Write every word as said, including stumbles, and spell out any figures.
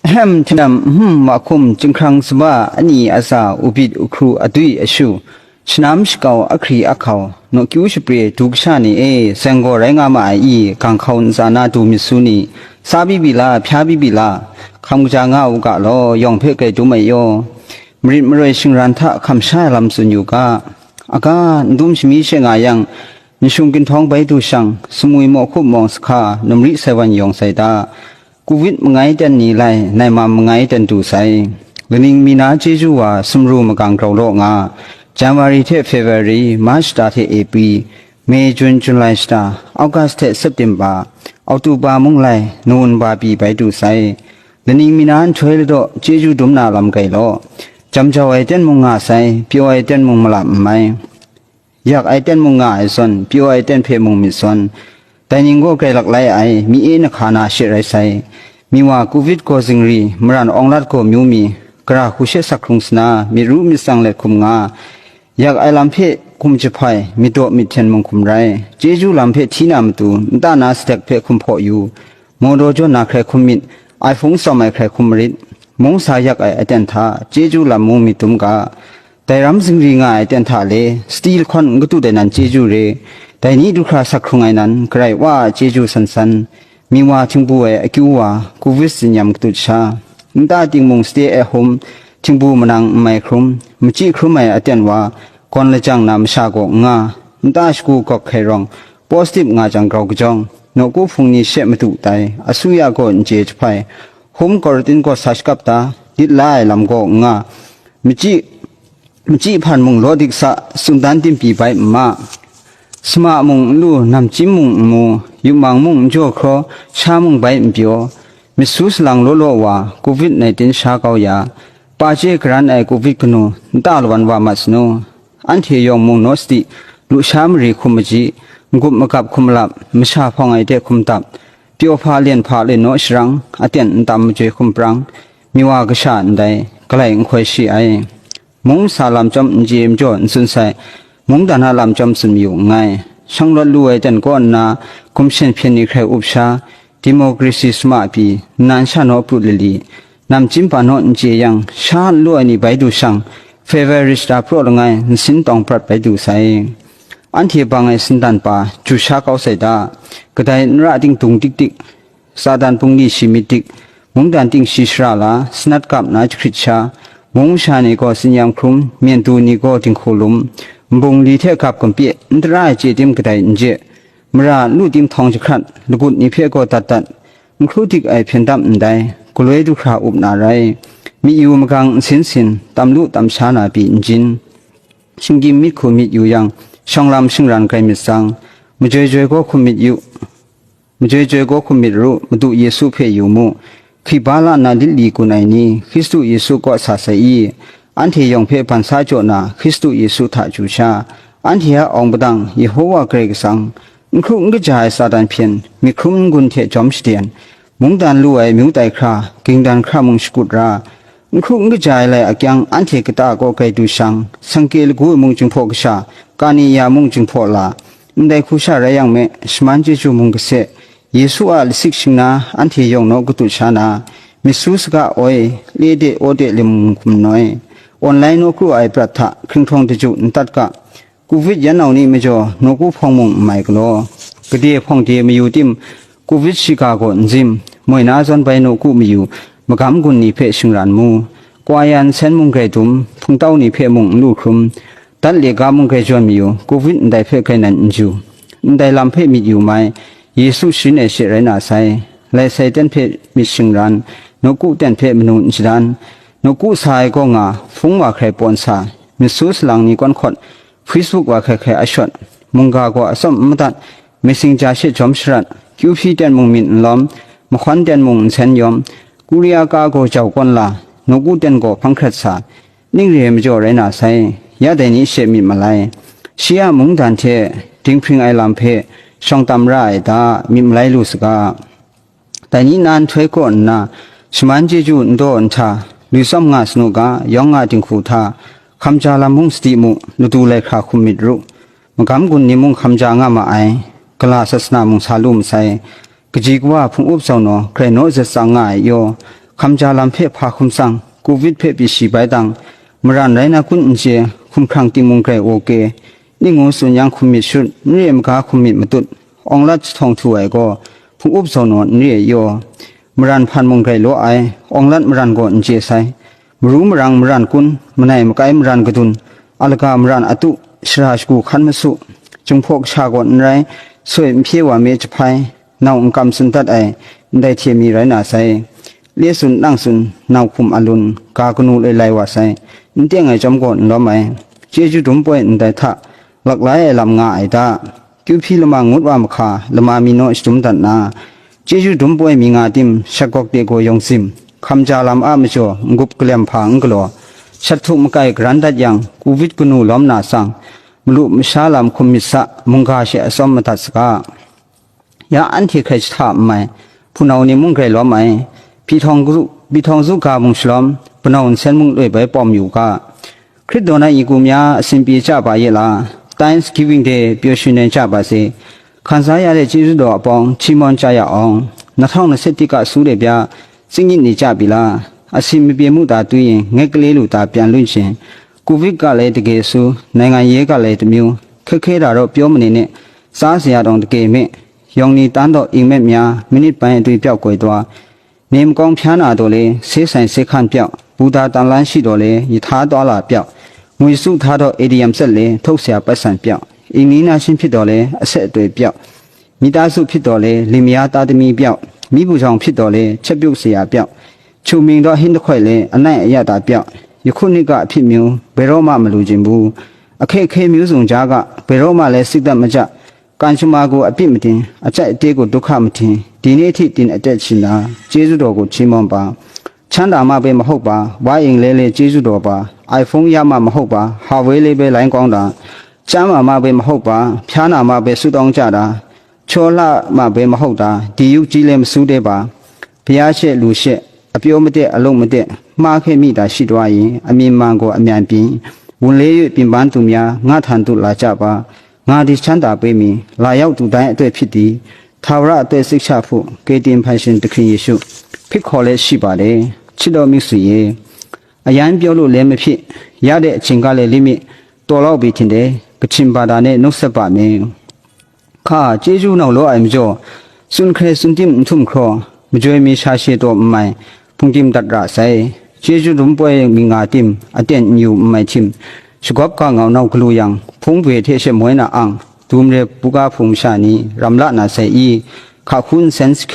Ahem, htinam, nhum, mahkum, chyinghkrang saba, ani atsa, ubit, uhkru, adwi, ashu, shanam shakau, ahkri, ahkau, nawkyu shapre, du kasha ni e, seng gaw rai nga ma ai i, gang hkau ntsa na du myit su ni, sa bi bi la, hpya bi bi la, hkam kaja nga u ga law, yawng hpe grai dum ai yaw. Marit maroi shingran hta hkam sha ai lam tsun yu ga. Aga, n dum shami she nga yang, n shung ginhtawng bai du shang, sumwi mawhkup mawng sahka, namri sai wan yawng sai da. Covid mangai ten ni lai, naimam mangai ten du sai. Kaning mi na chyeju wa sumru magang grau law nga, January hte February, March shata hte April, May, June, July shata, August hte September, October mung lai, November pyi bai du sai. Kaning mi na nhtoi ladaw chyeju dum na lam grai law. Jam jau ai ten mung nga sai, pyaw ai ten mung malap n mai. Yak ai ten mung nga ai zawn, pyaw ai ten hpe mung myit zawn, dai ning gaw grai lak lai ai, mi e na hka na she rai sai. Mi wa Covid gaw zingri, maran awng lat gaw myu mi, gara hku she sak hkrung sana, myit ru myit tsang let hkum nga, yak ai lam hpe hkum jahpai, myit daw myit hten mung hkum rai, chyeju lam hpe hti na matu, nta na sadek hpe hkum hpaw yu, maw daw jawn na hkrai hkum myit, iPhone tsawm ai hkrai hkum marit, mung sa yak ai aten hta, chyeju lam mung myit dum ga, dai ram zingri nga ai ten hta le, sati lahkawn n katut ai nan chyeju re, dai ni du hkra sak hkrung ai nan, garai wa a chyeju san san, mi wa htingbu ai akyu wa, Covid tsinyam katut sha, nta ting mung stay at home, htingbu manang n mai hkrum, machyi hkrum ai aten wa, gawn lajang na masha gaw n nga, nta shagu gawk hkrai rawng, positive nga jang grau kajawng, nawku hpung ni she madu tai, asuya gaw n chye jahpai, home quarantine gaw sa shakap ta, lit la ai lam gaw n nga, machyi machyi hpan mung law dik sa, tsun dan tim pyi bai n ma. Suma mung n lu, namchyim mung n mu, yupmang mung n jaw hkraw, sha mung bai n pyaw, myit su salang law law wa, Covid nineteen sha kau ya, pa chye karan ai Covid kanu, nta lawan wa mat sanu. Anhte yawng mung naw sadi, lusha mari hkum maji, n-gup magap hkum malap, masha hpawng ai de hkum tap, pyaw hpa len hpa le naw sharang, aten n tam majoi hkum prang, mi wa kasha ndai, galai n hkoi shi ai. Mung sa lam chyawm n chye majaw n tsun sai, mungdan a lam chyawm tsun mayu nngai. Shanglawt lu ai ten kaw nna, gumshen hpyen ni hkrai up sha, democracy suma pyi, nnan sha naw prut lali, namchyim pa naw n chye yang, sha n lu ai ni bai du shang, February shata praw langai, nsin tawng prat bai du sai. Anhte bang ai sindan pa, ju sha kau sai da, kadai n ra ting dung dik dik, Satan bungli shi myit dik, mungdan ting shi shara la, sanat kap na jahkrit sha, mung masha ni gaw tsinyam hkrum, myen du ni gaw dinghku lum, nbungli hte gap gampye, n tara ai chye tim kadai n je, mara n lu tim htawng jahkrat, lagut ni hpe gaw dat dat, n hkru dik ai hpyen dam ndai, galoi du hkra up na rai, myi yu magang nsin sin, tam lu tam sha na pyi n jin. Shinggyim myit hku myit yu yang, shawng lam shingran grai myit tsang, majoi joi gaw hkum myit yu, majoi joi gaw hkum myit ru, Madu Yesu hpe yu mu. Hkriba la nna lit li gun ai ni, Hkristu Yesu kaw sa sai i? Anhte yawng hpe ban sa jaw na, Hkristu Yesu hta chyu sha, anhte a awng padang, Yehowa Karai Kasang, n hkru n kaja ai Satan hpyen, myit hkrum n-gun hte jawm shaden, mungdan lu ai myu tai hkra, gingdan hkra mung shakut ra, n hkru n kaja ai lai akyang anhte kata kaw grai du shang, sangke lagu e mung jinghpaw kasha, kani ya mung jinghpaw la, ndai hku sha rai yang me, shaman chyeju mung kase, Yesu a lasik shingna anhte yawng naw katut sha na, myit su saga oi, le de aw de lim hkum noi, online naw kru ai prat hta hkringhtawng daju n tat ga, Covid yan nau ni majaw nawku hpawng mung n mai galaw, gade hpawng de mayu tim, Covid shiga gaw n zim, moi na zawn bai nawku mayu, magam gun ni hpe shingran mu, kwa ya nsen mung grai dum, hpungtau ni hpe mung n lu hkrum, dat le ga mung grai jawn mayu, Covid ndai hpe grai nan n ju, ndai lam hpe myit yu mai, Yesu sharin ai she rai na sai, lai sai ten hpe myit shingran, nawku ten hpe manu n shadan, nawku sa ai gaw nga, hpung wa hkrai pawn sa, myit su salang ni kawn hkawt, Facebook wa hkrai hkrai a shawt, mungga gaw atsawm n madat, Messenger she jawm sharat, kyu hpyi ten mung myit n lawm, mahkawn ten mung nsen yawm, Korea ka gaw jau kawn la, nawku ten gaw hpang hkrat sa, ning re ai majaw rai na sai, ya dai ni she myit malai, shi a mungdan hte dinghpring ai lam hpe shawng tam ra ai ta, myit malai lu saga. Dai ni na nhtoi kaw nna, shaman chyeju n daw nhta, lu tsawm nga sanu ga, yawng nga dinghku hta, hkamja lam mung sadi mu, ladu lai hkra hkum myit ru, magam gun ni mung hkamja nga ma ai, gala sasana mung sa lu masai, kaji kawa hpung up zau naw, grai naw zat tsang nga ai yaw, Hkamja lam hpe hpa hkum tsang, covid hpe pyi shi bai tang, maran rai na kun n chye, hkumhkrang tingmung grai wo ke, ning ngu tsun yang hkum myit shut, n re maga hkum myit matut, awng lat jahtawng htu ai gaw, hpung up zawn naw n re ai yaw, maran hpan mung grai law ai, awng lat maran gaw n chye sai, maru marang maran kun, manai makai maran kadun, alaga maran atu, shara shagu hkan masu, Jinghpaw kasha gaw n rai, soi n hpye wa me jahpai, nau n kam tsun dat ai, ndai hte mi rai na sai. Le tsun nang tsun, nau hkum alun, ga kanu loi lai wa sai, n teng ai chyawm gaw n lawm ai, chyeju dum poi ndai hta, lak lai ai lam nga ai ta? Kyu hpyi lama ngut wa mahka, lama mi naw shadum dat na, chyeju dum poi mi nga tim, shat gawk de gaw yawng sim, hkamja lam a majaw, n-gup kalem hpa n galaw, shat htuk makai garan dat yang, covid kanu lawm na sang, malu masha lam hkum myit sa, mungga she atsawm madat saga. Ya anhte hkrai jahta n mai, hpunau ni mung grai lawm ai, Pyihtawng zu, Pyihtawng zu ga mung shalawm, punau nsen mung loi bai pawm yu u ga. Hkrit daw na i ku mya, asin pyi chya ba ye la, Thanksgiving Day pyaw shin ai chya ba se, hkan sa ya de chyeju daw apawng, hti mawn chya ya awng, na htawng na set tika su de bya, tsing yit ni chya pyi la, asin mapye mu ta twi yin, nget kale lu ta pyan lun shin, covid ga lai dage su, naingan ye ga lai tamyu, hkye hkye da raw pyaw mane ne, tsa saya dawng dage me, yawng ni tan daw ing met mya, minit bai atwi pyaw koi taw, nem kawng hpya na daw le, se sai se hkan pyaw, buda tan lan shi daw le, yahta taw la pyaw, ngwi su hta daw A D M tsat le, htauk saya pat san pyaw, ing ni na shin hpyit daw le, aset atoi pyaw, mi ta su hpyit daw le, limya ta tami pyaw, mi bu jawng hpyit daw le, chyap pyuk saya pyaw, chu ming daw hin dahkoi le, anai aya ta pyaw, yahkut nika ahpyit myu, bai raw ma malu jin bu, ahkye ahkye myu zung ja ga, bai raw ma le sikdat maja, kan shama gu apyit matin, achai ate gu duhkha matin, dini hti tin atet shin na, chyeju daw gu hti mawn ba, ချမ်းသာမှပဲမဟုတ်ပါ၊ ဝါအိမ်လည်းလည်းကျေးဇူးတော်ပါ၊ iPhone ရမှမဟုတ်ပါ၊ ဟာဝေးလေးပဲလိုင်းကောင်းတာ၊ ကျန်းမာမှပဲမဟုတ်ပါ၊ ဖျားနာမှပဲဆုတောင်းကြတာ၊ ချောလှမှပဲမဟုတ်တာ၊ ဒီရုပ်ကြီးလည်းမဆူးသေးပါ။ ဘုရားရှေ့လူရှေ့ အပြောမတည့်အလုပ်မတည့် မှားခဲ့မိတာရှိသွားရင် အမင်မှန်ကိုအမြန်ပြင်၊ ဝန်လေး၍ပင်ပန်းသူများ ငါထံသို့လာကြပါ။ ငါသည်ချမ်းသာပေးမည်။ လာရောက်သူတိုင်းအတွက်ဖြစ်သည်။ ထာဝရအတွက်စိတ်ချဖို့ ကယ်တင်ဖန်ဆင်းသခင်ယေရှု ဖိတ်ခေါ်လျက်ရှိပါတယ်။ ချစ်တော်မိတ်ဆွေရေ၊ အရမ်းပြောလို့လည်းမဖြစ်၊ ရတဲ့အချိန်ကလည်း limit တော်လောက်ပြီထင်တယ်။ ကချင်ဘာသာနဲ့နှုတ်ဆက်ပါမယ်။ ခါ၊ ကျေးဇူးနောက်လောအိမ်မကျော်၊ စွန်ခဲစွန်တင်အထုံခရော၊ မကြွယ်မီရှာရှည်တော်မမိုင်၊ ဖုန်တင်တတ်ရဆိုင်၊ ကျေးဇူးတွန်ပွဲမင်္ဂလာတင်၊ အတင့်ညူမမိုင်တင်၊ ရှကောပ်ကငေါနောက်ဂလူယံ၊ ဖုံးပွေထဲရှမွဲနာအောင်၊ ဒုံရဲပူကားဖုံးရှာနီ၊ ရမ်လနာဆိုင်၊ ခါခွန်ဆန်စခင်